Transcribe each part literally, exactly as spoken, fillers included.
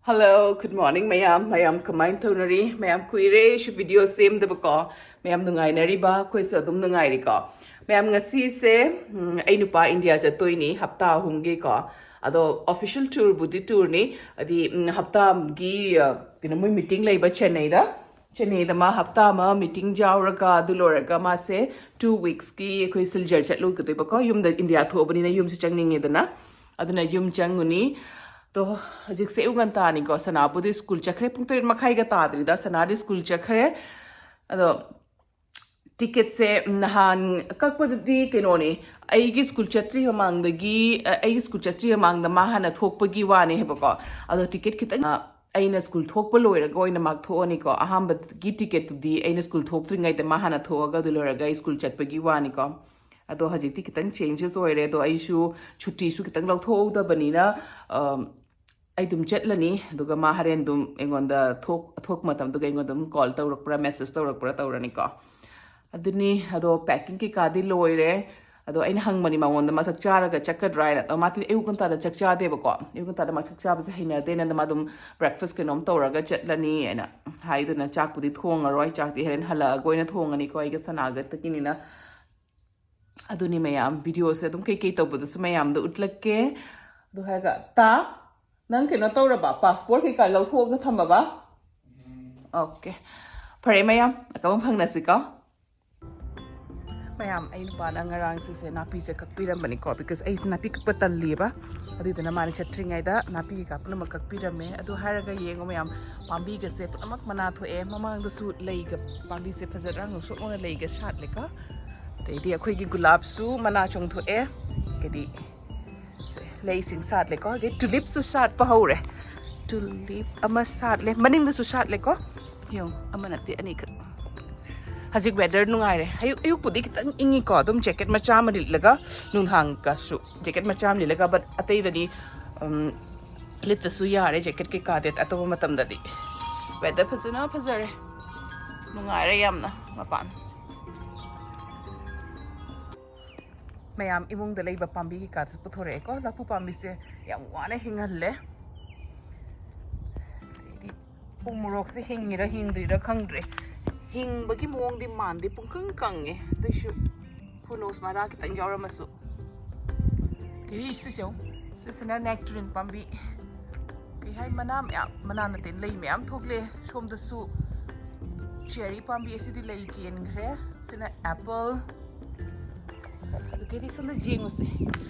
Hello, good morning ꯃꯌꯥꯝ꯫ ꯃꯌꯥꯝ ꯀꯃꯥꯏꯅ ꯇꯧꯅꯔꯤ? ꯃꯌꯥꯝ ꯀꯨꯏꯔꯦ ꯑꯩꯁꯨ video ꯁꯦꯝꯗꯕꯀꯣ꯫ ꯃꯌꯥꯝ ꯅꯨꯡꯉꯥꯏꯅꯔꯤꯕ? ꯑꯩꯈꯣꯏꯁꯨ ꯑꯗꯨꯝ ꯅꯨꯡꯉꯥꯏꯔꯤꯀꯣ꯫ ꯃꯌꯥꯝ ꯉꯁꯤꯁꯦ, ꯎꯝ, ꯑꯩ ꯅꯨꯄꯥ ꯏꯟꯗꯤꯌꯥ ꯆꯠꯇꯣꯏꯅꯤ ꯍꯞꯇꯥ ꯑꯍꯨꯝꯒꯤꯀꯣ꯫ ꯑꯗꯣ official tourꯕꯨꯗꯤ tourꯅꯤ꯫ ꯍꯥꯏꯗꯤ, ꯎꯝ, ꯍꯞꯇꯥꯒꯤ, ꯑ, ꯀꯩꯅꯣ, ꯃꯣꯏ meeting ꯂꯩꯕ ꯆꯦꯟꯅꯩꯗ꯫ ꯆꯦꯟꯅꯩꯗ ꯃꯥ ꯍꯞꯇꯥ ꯑꯃ meeting ꯌꯥꯎꯔꯒ, ꯑꯗꯨ ꯂꯣꯏꯔꯒ ꯃꯥꯁꯦ two weeksꯀꯤ ꯑꯩꯈꯣꯏ ꯁꯤꯜꯆꯔ ꯆꯠꯂꯨꯒꯗꯣꯏꯕꯀꯣ꯫ ꯌꯨꯝꯗ ꯏꯟꯗꯤꯌꯥ ꯊꯣꯛꯑꯕꯅꯤꯅ ꯌꯨꯝꯁꯤ ꯆꯪꯅꯤꯡꯉꯦꯗꯅ꯫ ꯑꯗꯨꯅ ꯌꯨꯝ ꯆꯪꯉꯨꯅꯤ꯫ ꯑꯗꯣ ꯍꯧꯖꯤꯛꯁꯦ ꯑꯌꯨꯛ ꯉꯟꯇꯥꯅꯤꯀꯣ꯫ ꯁꯅꯥꯕꯨꯗꯤ ꯁ꯭ꯀꯨꯜ ꯆꯠꯈ꯭ꯔꯦ꯫ ꯄꯨꯡ ꯇꯔꯦꯠ ꯃꯈꯥꯏꯒ ꯇꯥꯗ꯭ꯔꯤꯗ ꯁꯅꯥꯗꯤ ꯁ꯭ꯀꯨꯜ ꯆꯠꯈ꯭ꯔꯦ꯫ ꯑꯗꯣ ꯇꯤꯀꯦꯠꯁꯦ ꯅꯍꯥꯟ ꯀꯛꯄꯗꯗꯤ ꯀꯩꯅꯣꯅꯤ, ꯑꯩꯒꯤ ꯁ꯭ꯀꯨꯜ ꯆꯠꯇ꯭ꯔꯤ ꯃꯃꯥꯡꯗꯒꯤ, ꯑ, ꯑꯩꯒꯤ ꯁ꯭ꯀꯨꯜ ꯆꯠꯇ꯭ꯔꯤ ꯃꯃꯥꯡꯗ ꯃꯥ ꯍꯥꯟꯅ ꯊꯣꯛꯄꯒꯤ ꯋꯥꯅꯦ ꯍꯥꯏꯕꯀꯣ꯫ ꯑꯗꯣ ꯇꯤꯀꯦꯠ ꯈꯤꯇꯪ, ꯑ, ꯑꯩꯅ ꯁ꯭ꯀꯨꯜ ꯊꯣꯛꯄ ꯂꯣꯏꯔꯒ ꯑꯣꯏꯅ ꯃꯥ ꯊꯣꯛꯑꯅꯤꯀꯣ꯫ ꯑꯍꯥꯟꯕꯒꯤ ꯇꯤꯀꯦꯠꯇꯨꯗꯤ ꯑꯩꯅ ꯁ꯭ꯀꯨꯜ ꯊꯣꯛꯇ꯭ꯔꯤꯉꯩꯗ ꯃꯥ ꯍꯥꯟꯅ ꯊꯣꯛꯑꯒ ꯑꯗꯨ ꯂꯣꯏꯔꯒ ꯑꯩ ꯁ꯭ꯀꯨꯜ ꯆꯠꯄꯒꯤ ꯋꯥꯅꯤꯀꯣ꯫ ꯑꯗꯣ ꯍꯧꯖꯤꯛꯇꯤ ꯈꯤꯇꯪ changes ꯑꯣꯏꯔꯦ꯫ ꯑꯗꯣ ꯑꯩꯁꯨ ꯁꯨꯇꯤꯁꯨ ꯈꯤꯇꯪ ꯂꯧꯊꯣꯛꯍꯧꯗꯕꯅꯤꯅ, ꯑ, ꯑꯩ ꯑꯗꯨꯝ ꯆꯠꯂꯅꯤ꯫ ꯑꯗꯨꯒ ꯃꯥ ꯍꯣꯔꯦꯟ ꯑꯗꯨꯝ ꯑꯩꯉꯣꯟꯗ ꯊꯣꯛ-, ꯊꯣꯛꯄ ꯃꯇꯝꯗꯨꯒ ꯑꯩꯉꯣꯟꯗ ꯑꯗꯨꯝ call ꯇꯧꯔꯛꯄ꯭ꯔꯥ, message ꯇꯧꯔꯛꯄ꯭ꯔꯥ ꯇꯧꯔꯅꯤꯀꯣ꯫ ꯑꯗꯨꯅꯤ꯫ ꯑꯗꯣ packing ꯀꯩꯀꯥꯗꯤ ꯂꯣꯏꯔꯦ꯫ ꯑꯗꯣ ꯑꯩꯅ ꯍꯪꯕꯅꯤ ꯃꯉꯣꯟꯗ, "ꯃꯥ ꯆꯥꯛ ꯆꯥꯔꯒ ꯆꯠꯀꯗ꯭ꯔꯥ?" ꯍꯥꯏꯅ꯫ ꯑꯗꯣ ꯃꯥꯗꯤ ꯑꯌꯨꯛ ꯉꯟꯇꯥꯗ ꯆꯥꯛ ꯆꯥꯗꯦꯕꯀꯣ꯫ ꯑꯌꯨꯛ ꯉꯟꯇꯥꯗ ꯃꯥ ꯆꯥꯛ ꯆꯥꯕꯁꯦ ꯍꯩꯅꯗꯦꯅ, ꯑꯗꯣ ꯃꯥ ꯑꯗꯨꯝ breakfast ꯀꯩꯅꯣꯝ ꯇꯧꯔꯒ ꯆꯠꯂꯅꯤ ꯍꯥꯏꯅ ꯍꯥꯏꯗꯨꯅ ꯆꯥꯛꯄꯨꯗꯤ ꯊꯣꯡꯉꯔꯣꯏ꯫ ꯆꯥꯛꯇꯤ ꯍꯣꯔꯦꯟ ꯍꯜꯂꯛꯑꯒ ꯑꯣꯏꯅ ꯊꯣꯡꯉꯅꯤꯀꯣ, ꯑꯩꯒ ꯁꯅꯥꯒ ꯈꯛꯇꯒꯤꯅꯤꯅ꯫ ꯑꯗꯨꯅꯤ ꯃꯌꯥꯝ, videoꯁꯦ ꯑꯗꯨꯝ ꯀꯩꯀꯩ ꯇꯧꯕꯗꯨꯁꯨ ꯃꯌꯥꯝꯗ ꯎꯠꯂꯛꯀꯦ꯫ ꯑꯗꯨ ꯍꯥꯏꯔꯒ, ꯇꯥ, ꯅꯪ ꯀꯩꯅꯣ ꯇꯧꯔꯕ? Passport ꯀꯩꯀꯥ ꯂꯧꯊꯣꯛꯑꯒ ꯊꯝꯃꯕ? Okay꯫ ꯐꯔꯦ ꯃꯌꯥꯝ, ꯑꯀꯪꯕ ꯐꯪꯅꯁꯤꯀꯣ꯫ ꯃꯌꯥꯝ, ꯑꯩ ꯅꯨꯄꯥꯅ ꯉꯔꯥꯡ ꯁꯤꯁꯦ ꯅꯥꯄꯤꯁꯦ ꯀꯛꯄꯤꯔꯝꯕꯅꯤꯀꯣ, because ꯑꯩꯁꯦ ꯅꯥꯄꯤ ꯀꯛꯄ ꯇꯜꯂꯤꯕ꯫ ꯑꯗꯨꯏꯗꯨꯅ ꯃꯥꯅ ꯆꯠꯇ꯭ꯔꯤꯉꯩꯗ ꯅꯥꯄꯤ ꯀꯩꯀꯥ ꯄꯨꯝꯅꯃꯛ ꯀꯛꯄꯤꯔꯝꯃꯦ꯫ ꯑꯗꯨ ꯍꯥꯏꯔꯒ ꯌꯦꯡꯉꯣ ꯃꯌꯥꯝ, ꯄꯥꯝꯕꯤꯒꯁꯦ ꯄꯨꯝꯅꯃꯛ ꯃꯅꯥ ꯊꯣꯛꯑꯦ꯫ ꯃꯃꯥꯡꯗꯁꯨ ꯂꯩꯒ, ꯄꯥꯝꯕꯤꯁꯦ ꯐꯖꯗ꯭ꯔꯥ? ꯉꯧꯁꯣꯛ ꯉꯧꯅ ꯂꯩꯒ ꯁꯥꯠꯂꯦꯀꯣ꯫ ꯑꯗꯩꯗꯤ ꯑꯩꯈꯣꯏꯒꯤ ꯒꯨꯂꯥꯞꯁꯨ ꯃꯅꯥ ꯆꯣꯡꯊꯣꯛꯑꯦ꯫ ꯍꯥꯏꯗꯤ ꯁꯦ, ꯂꯩꯁꯤꯡ ꯁꯥꯠꯂꯦꯀꯣ꯫ ꯑꯗꯩ ꯇꯨꯂꯤꯞꯁꯨ ꯁꯥꯠꯄ ꯍꯧꯔꯦ꯫ ꯇꯨꯂꯤꯞ ꯑꯃ ꯁꯥꯠꯂꯦ, ꯃꯅꯤꯡꯗꯁꯨ ꯁꯥꯠꯂꯦꯀꯣ꯫ ꯌꯦꯡꯉꯨ, ꯑꯃ ꯅꯠꯇꯦ, ꯑꯅꯤꯈꯛ꯫ ꯍꯧꯖꯤꯛ weather ꯅꯨꯡꯉꯥꯏꯔꯦ꯫ ꯑꯌꯨꯛ, ꯑꯌꯨꯛꯄꯨꯗꯤ ꯈꯤꯇꯪ ꯏꯪꯉꯤꯀꯣ, ꯑꯗꯨꯝ jacket ꯃꯆꯥ ꯑꯃ ꯂꯤꯠꯂꯒ ꯅꯨꯡꯗꯥꯡꯒꯁꯨ jacket ꯃꯆꯥ ꯑꯃ ꯂꯤꯠꯂꯒ, but ꯑꯇꯩꯗꯗꯤ, ꯎꯝ, ꯂꯤꯠꯇꯁꯨ ꯌꯥꯔꯦ jacket ꯀꯩꯀꯥꯗꯤ꯫ ꯑꯇꯣꯞꯄ ꯃꯇꯝꯗꯗꯤ weather ꯐꯖꯅ ꯐꯖꯔꯦ, ꯅꯨꯡꯉꯥꯏꯔꯦ ꯌꯥꯝꯅ ꯃꯄꯥꯟ꯫ ꯃꯌꯥꯝ ꯏꯃꯨꯡꯗ ꯂꯩꯕ ꯄꯥꯝꯕꯤ ꯀꯩꯀꯥꯗꯨꯁꯨ ꯄꯨꯊꯣꯔꯛꯑꯦꯀꯣ꯫ ꯂꯐꯨ ꯄꯥꯝꯕꯤꯁꯦ ꯌꯥꯝ ꯋꯥꯅ ꯍꯤꯡꯍꯜꯂꯦ꯫ ꯎ ꯃꯣꯔꯣꯛꯁꯦ ꯍꯤꯡꯉꯤꯔꯥ ꯍꯤꯡꯗ꯭ꯔꯤꯔꯥ ꯈꯪꯗ꯭ꯔꯦ꯫ ꯍꯤꯡꯕꯒꯤ ꯃꯑꯣꯡꯗꯤ ꯃꯥꯟꯗꯦ, ꯄꯨꯡꯀꯪ ꯀꯪꯉꯦ꯫ ꯑꯗꯨꯏꯁꯨ who knows, ꯃꯔꯥ ꯈꯤꯇꯪ ꯌꯥꯎꯔꯝꯃꯁꯨ꯫ ꯀꯔꯤ ꯁꯤꯁꯦ ꯌꯦꯡꯉꯨ꯫ ꯁꯤꯁꯤꯅ nectarine ꯄꯥꯝꯕꯤ꯫ ꯀꯩ ꯍꯥꯏ, ꯃꯅꯥ ꯃꯌꯥꯝ, ꯃꯅꯥ ꯅꯠꯇꯦ, ꯂꯩ ꯃꯌꯥꯝ ꯊꯣꯛꯂꯦ꯫ ꯁꯣꯝꯗꯁꯨ cherry ꯄꯥꯝꯕꯤ ꯑꯁꯤꯗꯤ ꯂꯩ ꯀꯦꯟꯈ꯭ꯔꯦ꯫ ꯁꯤꯅ apple꯫ ꯑꯗꯨꯗꯒꯤꯗꯤ ꯁꯣꯝꯗ ꯌꯦꯡꯉꯨꯁꯦ꯫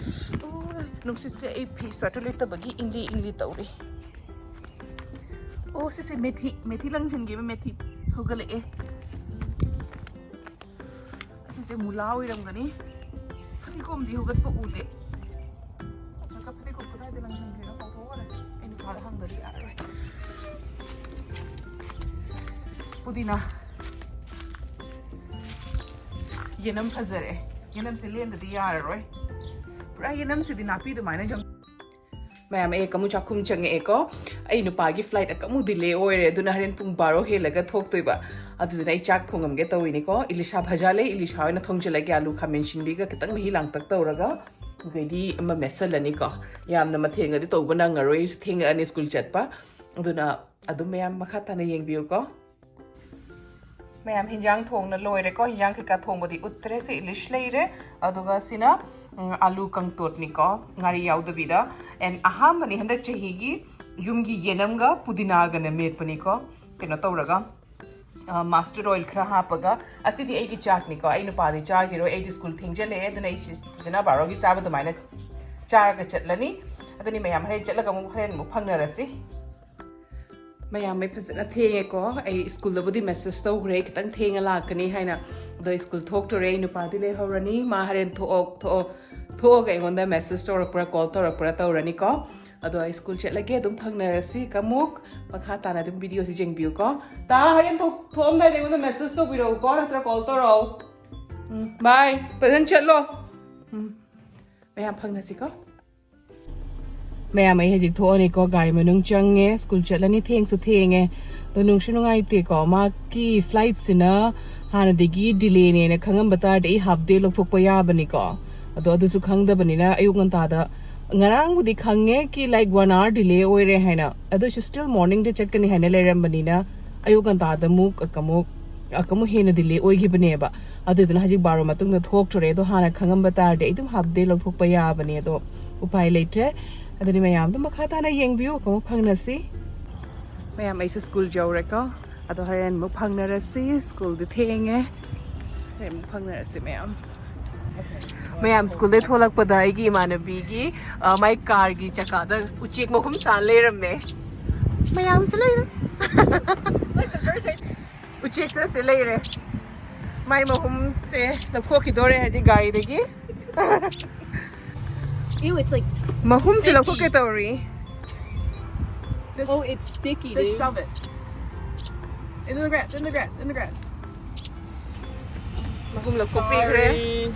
ꯑꯣ, ꯅꯨꯡꯁꯤꯠꯁꯦ ꯑꯩ ꯐꯤ sweater ꯂꯤꯠꯇꯕꯒꯤ ꯏꯪꯂꯤ ꯏꯪꯂꯤ ꯇꯧꯔꯤ꯫ ꯑꯣ, ꯁꯤꯁꯦ ꯃꯦꯊꯤ, ꯃꯦꯊꯤ ꯂꯪꯁꯤꯟꯈꯤꯕ ꯃꯦꯊꯤ ꯍꯧꯒꯠꯂꯛꯑꯦ꯫ ꯑꯁꯤꯁꯦ ꯃꯨꯂꯥ ꯑꯣꯏꯔꯝꯒꯅꯤ꯫ ꯐꯗꯤꯒꯣꯝꯗꯤ ꯍꯧꯒꯠꯄ ꯎꯗꯦ꯫ ꯅꯠꯇ꯭ꯔꯒ ꯐꯗꯤꯒꯣꯝ ꯀꯗꯥꯏꯗ ꯂꯪꯁꯤꯟꯈ꯭ꯔꯤꯅꯣ ꯀꯥꯎꯊꯣꯛꯈ꯭ꯔꯦ꯫ ꯑꯩ ꯅꯨꯄꯥꯗ ꯍꯪꯗꯗꯤ ꯌꯥꯔꯔꯣꯏ꯫ ꯄꯨꯗꯤꯅꯥ꯫ ꯌꯦꯅꯝ ꯐꯖꯔꯛꯑꯦ꯫ ꯌꯦꯅꯝꯁꯦ ꯂꯦꯟꯗꯗꯤ ꯌꯥꯔꯔꯣꯏ꯫ ꯄꯨꯔꯥ ꯌꯦꯅꯝꯁꯤꯗꯤ ꯅꯥꯄꯤ ꯑꯗꯨꯃꯥꯏꯅ ꯌꯥꯝ ꯃꯌꯥꯝ, ꯑꯩ ꯀꯃꯨ ꯆꯥꯛꯈꯨꯝ ꯆꯪꯉꯛꯑꯦꯀꯣ꯫ ꯑꯩ ꯅꯨꯄꯥꯒꯤ flight ꯑꯀꯃꯨ delay ꯑꯣꯏꯔꯦ, ꯑꯗꯨꯅ ꯍꯣꯔꯦꯟ ꯄꯨꯡ ꯕꯥꯔꯣ ꯍꯦꯜꯂꯒ ꯊꯣꯛꯇꯣꯏꯕ꯫ ꯑꯗꯨꯗꯨꯅ ꯑꯩ ꯆꯥꯛ ꯊꯣꯡꯉꯝꯒꯦ ꯇꯧꯋꯤꯅꯤꯀꯣ꯫ ꯏꯂꯤꯁꯥ ꯚꯖꯥ ꯂꯩ, ꯏꯂꯤꯁꯥ ꯑꯣꯏꯅ ꯊꯣꯡꯖꯤꯜꯂꯒꯦ꯫ ꯑꯂꯨ ꯈꯥꯃꯦꯟ ꯁꯤꯟꯕꯤꯒ ꯈꯤꯇꯪ ꯃꯍꯤ ꯂꯥꯡꯇꯛ ꯇꯧꯔꯒ ꯑꯗꯩꯗꯤ ꯑꯃ ꯃꯦꯠꯁꯜꯂꯅꯤꯀꯣ꯫ ꯌꯥꯝꯅ ꯃꯊꯦꯜꯒꯗꯤ ꯇꯧꯕ ꯅꯪꯉꯔꯣꯏ, ꯊꯦꯡꯉꯛꯑꯅꯤ ꯁ꯭ꯀꯨꯜ ꯆꯠꯄ꯫ ꯑꯗꯨꯅ ꯑꯗꯨꯝ ꯃꯌꯥꯝ ꯃꯈꯥ ꯇꯥꯅ ꯌꯦꯡꯕꯤꯌꯨꯀꯣ꯫ ꯃꯌꯥꯝ, ꯍꯤꯟꯖꯥꯡ ꯊꯣꯡꯅ ꯂꯣꯏꯔꯦꯀꯣ꯫ ꯍꯤꯟꯖꯥꯡ ꯀꯩꯀꯥ ꯊꯣꯡꯕꯗꯤ ꯎꯠꯇ꯭ꯔꯦ꯫ ꯁꯤ ꯏꯂꯤꯁ ꯂꯩꯔꯦ꯫ ꯑꯗꯨꯒ ꯁꯤꯅ, ꯎꯝ, ꯑꯂꯨ ꯀꯪꯇꯣꯠꯅꯤꯀꯣ, ꯉꯥꯔꯤ ꯌꯥꯎꯗꯕꯤꯗ꯫ And ꯑꯍꯥꯟꯕꯅꯤ ꯍꯟꯗꯛ ꯆꯍꯤꯒꯤ ꯌꯨꯝꯒꯤ ꯌꯦꯅꯝꯒ ꯄꯨꯗꯤꯅꯥꯒꯅ ꯃꯦꯠꯄꯅꯤꯀꯣ꯫ ꯀꯩꯅꯣ ꯇꯧꯔꯒ, ꯑ, mustard oil ꯈꯔ ꯍꯥꯞꯄꯒ꯫ ꯑꯁꯤꯗꯤ ꯑꯩꯒꯤ ꯆꯥꯛꯅꯤꯀꯣ꯫ ꯑꯩ ꯅꯨꯄꯥꯗꯤ ꯆꯥꯈꯤꯔꯣꯏ꯫ ꯑꯩꯗꯤ ꯁ꯭ꯀꯨꯜ ꯊꯦꯡꯖꯜꯂꯛꯑꯦ꯫ ꯑꯗꯨꯅ ꯑꯩ ꯁꯤ ꯐꯖꯅ ꯕꯥꯔꯣꯒꯤ ꯆꯥꯕ ꯑꯗꯨꯃꯥꯏꯅ ꯆꯥꯔꯒ ꯆꯠꯂꯅꯤ꯫ ꯑꯗꯨꯅꯤ ꯃꯌꯥꯝ, ꯍꯣꯔꯦꯟ ꯆꯠꯂꯒ ꯑꯃꯨꯛ, ꯍꯣꯔꯦꯟ ꯑꯃꯨꯛ ꯐꯪꯅꯔꯁꯤ꯫ ꯃꯌꯥꯝ, ꯑꯩ ꯐꯖꯅ ꯊꯦꯡꯉꯦꯀꯣ꯫ ꯑꯩ ꯁ꯭ꯀꯨꯜꯗꯕꯨꯗꯤ message ꯇꯧꯈ꯭ꯔꯦ, ꯈꯤꯇꯪ ꯊꯦꯡꯅ ꯂꯥꯛꯀꯅꯤ ꯍꯥꯏꯅ꯫ ꯑꯗꯣ ꯁ꯭ꯀꯨꯜ ꯊꯣꯛꯇꯣꯔꯦ꯫ ꯑꯩ ꯅꯨꯄꯥꯗꯤ ꯂꯩꯍꯧꯔꯅꯤ꯫ ꯃꯥ ꯍꯣꯔꯦꯟ ꯊꯣꯛꯑꯣ, ꯊꯣꯛꯑꯣ, ꯊꯣꯛꯑꯒ ꯑꯩꯉꯣꯟꯗ message ꯇꯧꯔꯛꯄ꯭ꯔꯥ, call ꯇꯧꯔꯛꯄ꯭ꯔꯥ ꯇꯧꯔꯅꯤꯀꯣ꯫ ꯑꯗꯣ ꯑꯩ ꯁ꯭ꯀꯨꯜ ꯆꯠꯂꯒꯦ꯫ ꯑꯗꯨꯝ ꯐꯪꯅꯔꯁꯤ ꯀꯃꯨꯛ꯫ ꯃꯈꯥ ꯇꯥꯅ ꯑꯗꯨꯝ videoꯁꯤ ꯌꯦꯡꯕꯤꯌꯨꯀꯣ꯫ ꯇꯥ, ꯍꯣꯔꯦꯟ ꯊꯣꯛ-, ꯊꯣꯛꯑꯝꯗꯥꯏꯗ ꯑꯩꯉꯣꯟꯗ message ꯇꯧꯕꯤꯔꯛꯎꯀꯣ, ꯅꯠꯇ꯭ꯔ call ꯇꯧꯔꯛꯑꯣ꯫ ꯎꯝ, bye꯫ ꯐꯖꯅ ꯆꯠꯂꯣ꯫ ꯎꯝ, ꯃꯌꯥꯝ ꯐꯪꯅꯁꯤꯀꯣ꯫ ꯃꯌꯥꯝ, ꯑꯩ ꯍꯧꯖꯤꯛ ꯊꯣꯛꯑꯅꯤꯀꯣ, ꯒꯥꯔꯤ ꯃꯅꯨꯡ ꯆꯪꯉꯦ, ꯁ꯭ꯀꯨꯜ ꯆꯠꯂꯅꯤ, ꯊꯦꯡꯁꯨ ꯊꯦꯡꯉꯦ꯫ ꯑꯗꯣ ꯅꯨꯡꯁꯨ ꯅꯨꯡꯉꯥꯏꯇꯦꯀꯣ, ꯃꯥꯒꯤ flightꯁꯤꯅ ꯍꯥꯟꯅꯗꯒꯤ delayꯅꯦꯅ ꯈꯪꯉꯝꯕ ꯇꯥꯔꯗꯤ ꯑꯩ half day ꯂꯧꯊꯣꯛꯄ ꯌꯥꯕꯅꯤꯀꯣ꯫ ꯑꯗꯣ ꯑꯗꯨꯁꯨ ꯈꯪꯗꯕꯅꯤꯅ ꯑꯌꯨꯛ ꯉꯟꯇꯥꯗ ꯉꯔꯥꯡꯕꯨꯗꯤ ꯈꯪꯉꯦ ꯀꯤ ꯂꯥꯏꯛ ꯋꯥꯟ ꯑꯋꯥꯔ ꯗꯤꯂꯦ ꯑꯣꯏꯔꯦ ꯍꯥꯏꯅ, ꯑꯗꯨ ꯑꯣꯏꯁꯨ ꯁ꯭ꯇꯤꯜ ꯃꯣꯔꯅꯤꯡꯗ ꯆꯠꯀꯅꯤ ꯍꯥꯏꯅ ꯂꯩꯔꯝꯕꯅꯤꯅ ꯑꯌꯨꯛ ꯉꯟꯇꯥꯗ ꯑꯃꯨꯛ ꯑꯃꯨꯛ ꯑꯃꯨꯛ ꯍꯦꯟꯅ ꯗꯤꯂꯦ ꯑꯣꯏꯈꯤꯕꯅꯦꯕ꯫ ꯑꯗꯨꯗꯨꯅ ꯍꯧꯖꯤꯛ ꯕꯥꯔꯣ ꯃꯇꯨꯡꯗ ꯊꯣꯛꯇꯣꯔꯦ꯫ ꯑꯗꯣ ꯍꯥꯟꯅ ꯈꯪꯉꯝꯕ ꯇꯥꯔꯗꯤ ꯑꯩ ꯑꯗꯨꯝ ꯍꯥꯐ ꯗꯦ ꯂꯧꯊꯣꯛꯄ ꯌꯥꯕꯅꯦ꯫ ꯑꯗꯣ ꯎꯄꯥꯏ ꯂꯩꯇ꯭ꯔꯦ꯫ ꯑꯗꯨꯗꯤ ꯃꯌꯥꯝ ꯑꯗꯨꯝ ꯃꯈꯥ ꯇꯥꯅ ꯌꯦꯡꯕꯤꯌꯨ꯫ ꯑꯃꯨꯛ ꯐꯪꯅꯁꯤ꯫ ꯃꯌꯥꯝ ꯑꯩꯁꯨ ꯁ꯭ꯀꯨꯜ ꯌꯧꯔꯦꯀꯣ꯫ ꯑꯗꯣ ꯍꯣꯔꯦꯟ ꯑꯃꯨꯛ ꯐꯪꯅꯔꯁꯤ꯫ ꯁ꯭ꯀꯨꯜꯗꯤ ꯊꯦꯡꯉꯦ꯫ ꯍꯣꯔꯦꯟ ꯑꯃꯨꯛ ꯐꯪꯅꯔꯁꯤ ꯃꯌꯥꯝ꯫ ꯃꯌꯥꯝ ꯁ꯭ꯀꯨꯜꯗꯩ ꯊꯣꯛꯂꯛꯄꯗ ꯑꯩꯒꯤ ꯏꯃꯥꯟꯅꯕꯤꯒꯤ, ꯑ, ꯃꯥꯏ ꯀꯥꯔꯒꯤ ꯆꯀꯥꯗ ꯎꯆꯦꯛ ꯃꯍꯨꯝ ꯆꯥꯟ ꯂꯩꯔꯝꯃꯦ꯫ ꯃꯌꯥꯝꯁꯨ ꯂꯩꯔꯦ꯫ ꯎꯆꯦꯛꯁꯦ ꯁꯤ ꯂꯩꯔꯦ꯫ ꯃꯥꯏ ꯃꯍꯨꯝꯁꯦ ꯂꯧꯊꯣꯛꯈꯤꯗꯣꯔꯦ ꯍꯧꯖꯤꯛ ꯒꯥꯔꯤꯗꯒꯤ꯫ Ew, it's like ꯃꯍꯨꯝꯁꯦ sticky. ꯂꯧꯊꯣꯛꯀꯦ ꯇꯧꯔꯤ꯫ Just, Oh, it's sticky, just dude. Shove it. In the grass, in the grass, in the grass. ꯃꯍꯨꯝ ꯂꯧꯊꯣꯛꯄꯤꯈ꯭ꯔꯦ꯫ Sorry.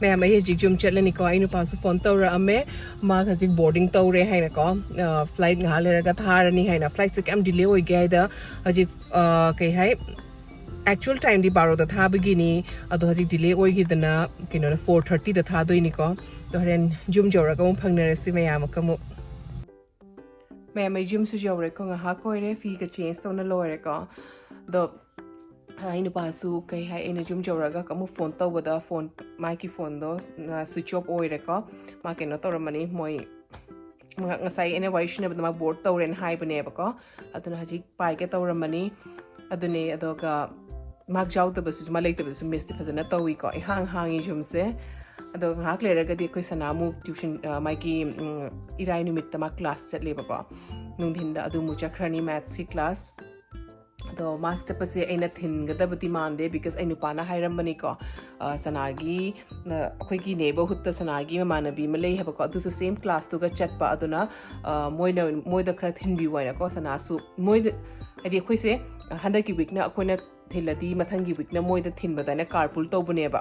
ꯃꯌꯥꯝ, ꯑꯩ ꯍꯧꯖꯤꯛ ꯌꯨꯝ ꯆꯠꯂꯅꯤꯀꯣ꯫ ꯑꯩ ꯅꯨꯄꯥꯁꯨ ꯐꯣꯟ ꯇꯧꯔꯛꯑꯝꯃꯦ꯫ ꯃꯥ ꯍꯧꯖꯤꯛ ꯕꯣꯔꯗꯤꯡ ꯇꯧꯔꯦ ꯍꯥꯏꯅꯀꯣ꯫ ꯐ꯭ꯂꯥꯏꯠ ꯉꯥꯏꯍꯥꯛ ꯂꯩꯔꯒ ꯊꯥꯔꯅꯤ ꯍꯥꯏꯅ꯫ ꯐ꯭ꯂꯥꯏꯠꯁꯦ ꯀꯌꯥꯝ ꯗꯤꯂꯦ ꯑꯣꯏꯒꯦ ꯍꯥꯏꯗ ꯍꯧꯖꯤꯛ, ꯑ, ꯀꯩ ꯍꯥꯏ, ꯑꯦꯛꯆꯨꯋꯦꯜ ꯇꯥꯏꯝꯗꯤ ꯕꯥꯔꯣꯗ ꯊꯥꯕꯒꯤꯅꯤ꯫ ꯑꯗꯣ ꯍꯧꯖꯤꯛ ꯗꯤꯂꯦ ꯑꯣꯏꯈꯤꯗꯅ ꯀꯩꯅꯣꯗ ꯐꯣꯔ ꯊꯥꯔꯇꯤꯗ ꯊꯥꯗꯣꯏꯅꯤꯀꯣ꯫ ꯑꯗꯣ ꯍꯣꯔꯦꯟ ꯌꯨꯝ ꯌꯧꯔꯒ ꯑꯃꯨꯛ ꯐꯪꯅꯔꯁꯤ ꯃꯌꯥꯝ ꯑꯃꯨꯛ꯫ ꯃꯌꯥꯝ, ꯑꯩ ꯌꯨꯝꯁꯨ ꯌꯧꯔꯦꯀꯣ꯫ ꯉꯥꯏꯍꯥꯛ ꯑꯣꯏꯔꯦ, ꯐꯤꯒ ꯆꯦꯟꯖ ꯇꯧꯅ ꯂꯣꯏꯔꯦꯀꯣ꯫ ꯑꯗꯣ ꯑꯩ ꯅꯨꯄꯥꯁꯨ ꯀꯩ ꯍꯥꯏ, ꯑꯩꯅ ꯌꯨꯝ ꯌꯧꯔꯒ ꯑꯃꯨꯛ ꯐꯣꯟ ꯇꯧꯕꯗ ꯐꯣꯟ, ꯃꯥꯒꯤ ꯐꯣꯟꯗꯣ ꯁ꯭ꯋꯤꯆ ꯑꯣꯐ ꯑꯣꯏꯔꯦꯀꯣ꯫ ꯃꯥ ꯀꯩꯅꯣ ꯇꯧꯔꯝꯃꯅꯤ, ꯃꯣꯏ ꯉ-, ꯉꯁꯥꯏ ꯑꯩꯅ ꯋꯥꯔꯤ ꯁꯥꯟꯅꯕꯗ ꯃꯥ ꯕꯣꯔꯗ ꯇꯧꯔꯦꯅ ꯍꯥꯏꯕꯅꯦꯕꯀꯣ꯫ ꯑꯗꯨꯅ ꯍꯧꯖꯤꯛ ꯄꯥꯏꯒꯦ ꯇꯧꯔꯝꯃꯅꯤ꯫ ꯑꯗꯨꯅꯦ, ꯑꯗꯨꯒ ꯃꯥ ꯌꯥꯎꯗꯕꯁꯤꯁꯨ, ꯃꯥ ꯂꯩꯇꯕꯁꯤꯁꯨ ꯃꯤꯁꯇꯤ ꯐꯖꯅ ꯇꯧꯏꯀꯣ꯫ ꯏꯍꯥꯡ ꯍꯥꯡꯉꯤ ꯌꯨꯝꯁꯦ꯫ ꯑꯗꯣ ꯉꯥꯏꯍꯥꯛ ꯂꯩꯔꯒꯗꯤ ꯑꯩꯈꯣꯏ ꯁꯅꯥ ꯑꯃꯨꯛ ꯇ꯭ꯌꯨꯁꯟ, ꯑ, ꯃꯥꯒꯤ, ꯎꯝ, ꯏꯔꯥꯏ ꯅꯨꯃꯤꯠꯇ ꯃꯥ ꯀ꯭ꯂꯥꯁ ꯆꯠꯂꯦꯕꯀꯣ꯫ ꯅꯨꯡꯊꯤꯟꯗ ꯑꯗꯨ ꯑꯃꯨꯛ ꯆꯠꯈ꯭ꯔꯅꯤ ꯃꯦꯠꯁꯀꯤ ꯀ꯭ꯂꯥꯁ꯫ ꯑꯗꯣ ꯃꯥ ꯆꯠꯄꯁꯦ ꯑꯩꯅ ꯊꯤꯟꯒꯗꯕꯗꯤ ꯃꯥꯟꯗꯦ, because ꯑꯩ ꯅꯨꯄꯥꯅ ꯍꯥꯏꯔꯝꯕꯅꯤꯀꯣ, ꯑ, ꯁꯅꯥꯒꯤ, ꯑ, ꯑꯩꯈꯣꯏꯒꯤ ꯅꯦꯕꯔꯍꯨꯠꯇ ꯁꯅꯥꯒꯤ ꯃꯃꯥꯟꯅꯕꯤ ꯑꯃ ꯂꯩ ꯍꯥꯏꯕꯀꯣ, ꯑꯗꯨꯁꯨ ꯁꯦꯝ ꯀ꯭ꯂꯥꯁꯇꯨꯒ ꯆꯠꯄ꯫ ꯑꯗꯨꯅ, ꯑ, ꯃꯣꯏꯅ, ꯃꯣꯏꯗ ꯈꯔ ꯊꯤꯟꯕꯤꯌꯨ ꯍꯥꯏꯅꯀꯣ꯫ ꯁꯅꯥꯁꯨ ꯃꯣꯏꯗ, ꯍꯥꯏꯗꯤ ꯑꯩꯈꯣꯏꯁꯦ ꯍꯟꯗꯛꯀꯤ ꯋꯤꯛꯅ ꯑꯩꯈꯣꯏꯅ ꯊꯤꯜꯂꯗꯤ ꯃꯊꯪꯒꯤ ꯋꯤꯛꯅ ꯃꯣꯏꯗ ꯊꯤꯟꯕꯗ ꯑꯩꯅ ꯀꯥꯔ ꯄꯨꯜ ꯇꯧꯕꯅꯦꯕ꯫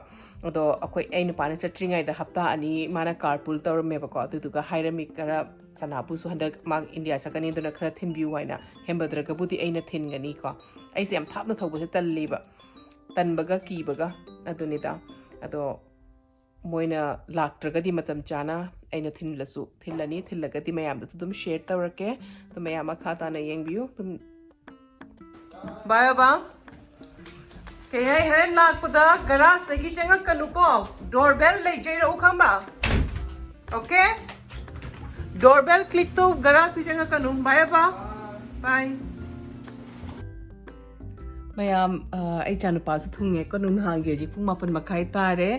ꯑꯗꯣ ꯑꯩꯈꯣꯏ, ꯑꯩ ꯅꯨꯄꯥꯅ ꯆꯠꯇ꯭ꯔꯤꯉꯩꯗ ꯍꯞꯇꯥ ꯑꯅꯤ ꯃꯥꯅ ꯀꯥꯔ ꯄꯨꯜ ꯇꯧꯔꯝꯃꯦꯕꯀꯣ꯫ ꯑꯗꯨꯗꯨꯒ ꯍꯥꯏꯔꯝꯃꯤ ꯈꯔ, ꯁꯅꯥꯕꯨꯁꯨ ꯍꯟꯗꯛ ꯃꯥ ꯏꯟꯗꯤꯌꯥ ꯆꯠꯀꯅꯤ, ꯑꯗꯨꯅ ꯈꯔ ꯊꯤꯟꯕꯤꯌꯨ ꯍꯥꯏꯅ꯫ ꯍꯦꯝꯕꯗ꯭ꯔꯒꯕꯨꯗꯤ ꯑꯩꯅ ꯊꯤꯟꯒꯅꯤꯀꯣ꯫ ꯑꯩꯁꯦ ꯌꯥꯝ ꯊꯥꯞꯅ ꯊꯧꯕꯁꯦ ꯇꯜꯂꯤꯕ, ꯇꯟꯕꯒ ꯀꯤꯕꯒ꯫ ꯑꯗꯨꯅꯤꯗ꯫ ꯑꯗꯣ ꯃꯣꯏꯅ ꯂꯥꯛꯇ꯭ꯔꯒꯗꯤ ꯃꯇꯝ ꯆꯥꯅ ꯑꯩꯅ ꯊꯤꯜꯂꯁꯨ ꯊꯤꯜꯂꯅꯤ꯫ ꯊꯤꯜꯂꯒꯗꯤ ꯃꯌꯥꯝꯗꯁꯨ ꯑꯗꯨꯝ ꯁꯤꯌꯔ ꯇꯧꯔꯛꯀꯦ꯫ ꯑꯗꯨ ꯃꯌꯥꯝ ꯃꯈꯥ ꯇꯥꯅ ꯌꯦꯡꯕꯤꯌꯨ꯫ ꯑꯗꯨꯝ ꯕꯥꯏ ꯕꯥ꯫ ꯀꯩ ꯍꯥꯏ, ꯍꯣꯔꯦꯟ ꯂꯥꯛꯄꯗ ꯒꯔꯥꯖꯇꯒꯤ ꯆꯪꯉꯛꯀꯅꯨꯀꯣ꯫ ꯗꯣꯔꯕꯦꯜ ꯂꯩꯖꯩꯔꯛꯎ ꯈꯪꯕ? ꯑꯣꯀꯦ? ꯗꯣꯔꯕꯦꯜ ꯀ꯭ꯂꯤꯛꯇꯣ ꯒꯔꯥꯖꯇꯒꯤ ꯆꯪꯉꯛꯀꯅꯨ꯫ ꯕꯥꯏ ꯕꯥ꯫ ꯕꯥꯏ꯫ ꯃꯌꯥꯝ, ꯑ, ꯑꯩ ꯏꯆꯥꯅꯨꯄꯥꯁꯨ ꯊꯨꯡꯉꯦꯀꯣ꯫ ꯅꯨꯡꯗꯥꯡꯒꯤ ꯍꯧꯖꯤꯛ ꯄꯨꯡ ꯃꯥꯄꯟ ꯃꯈꯥꯏ ꯇꯥꯔꯦ꯫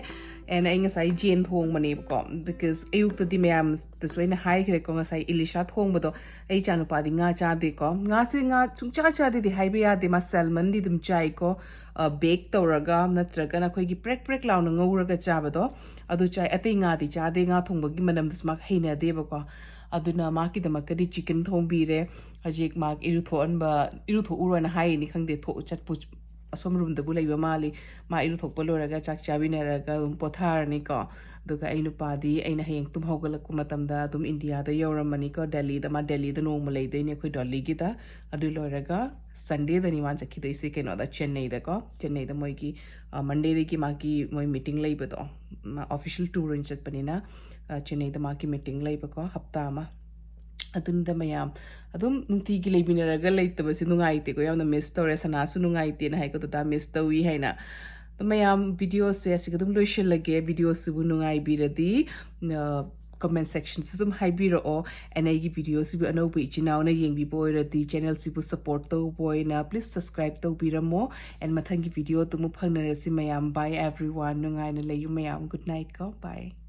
And ꯑꯩ ꯉꯁꯥꯏ ꯌꯦꯟ ꯊꯣꯡꯕꯅꯦꯕꯀꯣ, because ꯑꯌꯨꯛꯇꯗꯤ ꯃꯌꯥꯝꯗꯁꯨ ꯑꯩꯅ ꯍꯥꯏꯈ꯭ꯔꯦꯀꯣ, ꯉꯁꯥꯏ ꯏꯂꯤꯁꯥ ꯊꯣꯡꯕꯗꯣ꯫ ꯑꯩ ꯏꯆꯥꯅꯨꯄꯥꯗꯤ ꯉꯥ ꯆꯥꯗꯦꯀꯣ꯫ ꯉꯥꯁꯦ, ꯉꯥ ꯁꯨꯡꯆꯥ ꯆꯥꯗꯦꯗꯤ ꯍꯥꯏꯕ ꯌꯥꯗꯦ, ꯃꯥ ꯁꯦꯜꯃꯟꯗꯤ ꯑꯗꯨꯝ ꯆꯥꯏꯀꯣ꯫ ꯕꯦꯛ ꯇꯧꯔꯒ ꯅꯠꯇ꯭ꯔꯒꯅ ꯑꯩꯈꯣꯏꯒꯤ ꯄ꯭ꯔꯦꯛ ꯄ꯭ꯔꯦꯛ ꯂꯥꯎꯅ ꯉꯧꯔꯒ ꯆꯥꯕꯗꯣ, ꯑꯗꯨ ꯆꯥꯏ꯫ ꯑꯇꯩ ꯉꯥꯗꯤ ꯆꯥꯗꯦ, ꯉꯥ ꯊꯣꯡꯕꯒꯤ ꯃꯅꯝꯗꯨꯁꯨ ꯃꯥ ꯍꯩꯅꯗꯦꯕꯀꯣ꯫ ꯑꯗꯨꯅ ꯃꯥꯒꯤꯗꯃꯛꯇꯗꯤ ꯆꯤꯀꯟ ꯊꯣꯡꯕꯤꯔꯦ꯫ ꯍꯧꯖꯤꯛ ꯃꯥ ꯏꯔꯨꯊꯣꯛꯍꯟꯕ, ꯏꯔꯨꯊꯣꯛꯎꯔꯣꯅ ꯍꯥꯏꯔꯤꯅꯤ ꯈꯪꯗꯦ, ꯊꯣꯛ-, ꯆꯠꯄꯨ ꯑꯁꯣꯝ ꯔꯨꯝꯗꯕꯨ ꯂꯩꯕ ꯃꯥꯜꯂꯤ꯫ ꯃꯥ ꯏꯔꯨꯊꯣꯛꯄ ꯂꯣꯏꯔꯒ ꯆꯥꯛ ꯆꯥꯃꯤꯟꯅꯔꯒ ꯑꯗꯨꯝ ꯄꯣꯊꯥꯔꯅꯤꯀꯣ꯫ ꯑꯗꯨꯒ ꯑꯩ ꯅꯨꯄꯥꯗꯤ ꯑꯩꯅ ꯍꯌꯦꯡ ꯇꯨꯝ ꯍꯧꯒꯠꯂꯛꯄ ꯃꯇꯝꯗ ꯑꯗꯨꯝ ꯏꯟꯗꯤꯌꯥꯗ ꯌꯧꯔꯝꯃꯅꯤꯀꯣ, ꯗꯦꯜꯂꯤꯗ꯫ ꯃꯥ ꯗꯦꯜꯂꯤꯗ ꯅꯣꯡꯃ ꯂꯩꯗꯣꯏꯅꯦ ꯑꯩꯈꯣꯏ ꯗꯣꯂꯤꯒꯤꯗ꯫ ꯑꯗꯨ ꯂꯣꯏꯔꯒ ꯁꯟꯗꯦꯗꯅꯤ ꯃꯥ ꯆꯠꯈꯤꯗꯣꯏꯁꯦ ꯀꯩꯅꯣꯗ, ꯆꯦꯟꯅꯩꯗꯀꯣ꯫ ꯆꯦꯟꯅꯩꯗ ꯃꯣꯏꯒꯤ, ꯑ, ꯃꯟꯗꯦꯗꯒꯤ ꯃꯥꯒꯤ ꯃꯣꯏ ꯃꯤꯇꯤꯡ ꯂꯩꯕꯗꯣ, ꯃꯥ ꯑꯣꯐꯤꯁꯤꯌꯦꯜ ꯇꯨꯔ ꯑꯣꯏꯅ ꯆꯠꯄꯅꯤꯅ, ꯑ, ꯆꯦꯟꯅꯩꯗ ꯃꯥꯒꯤ ꯃꯤꯇꯤꯡ ꯂꯩꯕꯀꯣ, ꯍꯞꯇꯥ ꯑꯃ꯫ ꯑꯗꯨꯅꯤꯗ ꯃꯌꯥꯝ, ꯑꯗꯨꯝ ꯅꯨꯡꯇꯤꯒꯤ ꯂꯩꯃꯤꯟꯅꯔꯒ ꯂꯩꯇꯕꯁꯦ ꯅꯨꯡꯉꯥꯏꯇꯦꯀꯣ, ꯌꯥꯝꯅ ꯃꯤꯁ ꯇꯧꯔꯦ꯫ ꯁꯅꯥꯁꯨ ꯅꯨꯡꯉꯥꯏꯇꯦꯅ ꯍꯥꯏꯀꯣ, ꯗꯗꯥ ꯃꯤꯁ ꯇꯧꯏ ꯍꯥꯏꯅ꯫ ꯑꯗꯣ ꯃꯌꯥꯝ, ꯚꯤꯗꯤꯑꯣꯁꯦ ꯑꯁꯤꯒ ꯑꯗꯨꯝ ꯂꯣꯏꯁꯤꯜꯂꯒꯦ꯫ ꯚꯤꯗꯤꯑꯣꯁꯤꯕꯨ ꯅꯨꯡꯉꯥꯏꯕꯤꯔꯗꯤ, ꯑ, ꯀꯃꯦꯟ ꯁꯦꯛꯁꯟꯁꯨ ꯑꯗꯨꯝ ꯍꯥꯏꯕꯤꯔꯛꯑꯣ꯫ And ꯑꯩꯒꯤ ꯚꯤꯗꯤꯑꯣꯁꯤꯕꯨ ꯑꯅꯧꯕ ꯏꯆꯤꯟ ꯏꯅꯥꯎꯅ ꯌꯦꯡꯕꯤꯕ ꯑꯣꯏꯔꯗꯤ, ꯆꯦꯅꯦꯜꯁꯤꯕꯨ ꯁꯞꯄꯣꯔꯠ ꯇꯧꯕ ꯑꯣꯏꯅ please subscribe ꯇꯧꯕꯤꯔꯝꯃꯣ꯫ And ꯃꯊꯪꯒꯤ ꯚꯤꯗꯤꯑꯣꯗꯨ ꯑꯃꯨꯛ ꯐꯪꯅꯔꯁꯤ ꯃꯌꯥꯝ꯫ Bye everyone. ꯅꯨꯡꯉꯥꯏꯅ ꯂꯩꯌꯨ ꯃꯌꯥꯝ꯫ Good night ꯀꯣ꯫ Bye.